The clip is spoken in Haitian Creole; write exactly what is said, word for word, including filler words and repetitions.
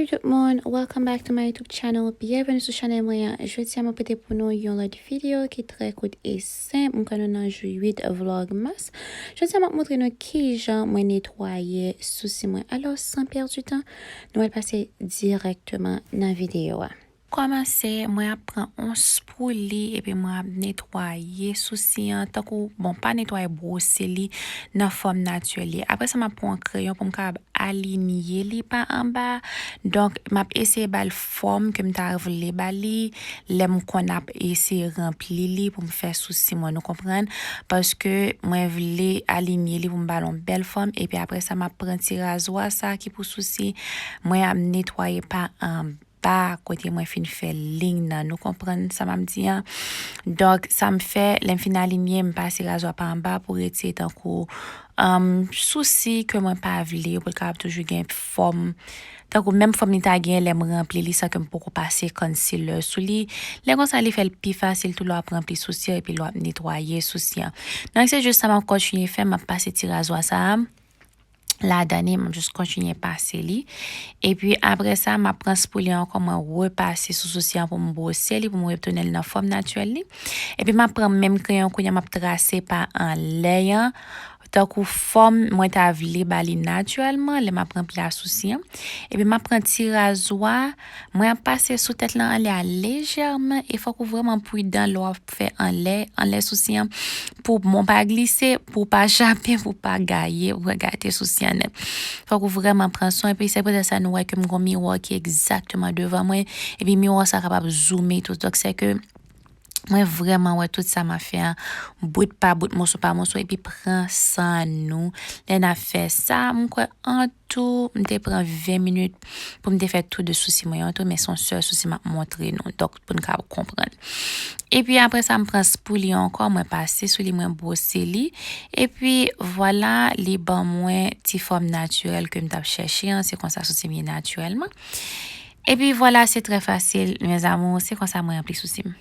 Tout moun, welcome back to my YouTube channel. Byenveni sou chanèl mwen an. Jodi a mwen pote pou nou yon lòt videyo ki trè kout e senp. Mwen kwè nou nan jou uit Vlogmas. Jodi a m ap montre nou kijan mwen netwaye sousi mwen. Alò, san pèdi tan, nou al pase dirèkteman nan videyo a. Kòmanse, mwen ap pran yon spouli epi mwen ap netwaye sousi an, tankou, bon, pa netwaye, bwose li nan fòm natirèl li. Apre sa, m ap pran yon kreyon pou m kapab alinye li pa anba. Donk, m ap eseye ba l fòm ke m ta vle ba li lè m konn ap eseye ranpli li pou m fè sousi mwen, nou konprann? Paske mwen vle alinye li pou m ba l yon bèl fòm. Epi apre sa, m ap pran ti razwa sa ki pou sousi. Mwen ap netwaye pa anba. Kote mwen fin fè liy nan. Nou konprann sa m ap di an? Donk, sa m fè, lè m fin alinye, m pase razwa pa anba pou retire tankou, um, sousi ke mwen pa vle, pou l kapab toujou gen fòm. Tankou menm fòm li ta gen lè m ranpli li san ke m poko pase concealer sou li. Lè konsa, li fè l pi fasil tou lè w ap ranpli sousi an epi lè w ap netwaye sousi an. Donk, se jis sa m ap kontinye fè, m ap pase ti razwa sa a ladan li, m ap jis kontinye pase li. Epi apre sa, m ap pran spouli an ankò, mwen repase sou sousi an pou m bwose li, pou m retounen l nan fòm natirèl li. Epi m ap pran menm kreyon kounye a, m ap trase pa anlè an, tankou fòm mwen ta vle ba li natirèlman lè m ap ranpli a sousi an. Epi m ap pran ti razwa, mwen ap pase sou tèt lan anlè a lejèman, e fòk ou vrèman pridan lè w ap fè anlè, anlè sousi an, pou bon pa glise, pou pa chape, pou pa gaye, pou pa gate sousi an nèt. Fòk ou vrèman pran swen, epi se poutèt sa nou wè ke m gon miwa ki egzakteman devan mwen, epi miwa sa kapab zoume tou. Donk, se ke mwen vrèman wè tout sa m ap fè an, bout pa bout, moso pa moso, epi pran san nou lè n ap fè sa. M kwè an tou, m te pran ven minit pou m te fè tou de sousi mwen yo tou, men se yon sèl sousi m ap montre nou, donk pou n ka konprann. Epi apre sa, m pran spouli an ankò, mwen pase sou li, mwen bwose li. Epi vwala, li ban mwen ti fòm natirèl ke m t ap chèche an, se konsa sousi m ye natirèlman. Epi vwala, se trè fasil, mes amours, se konsa mwen ranpli sousi m.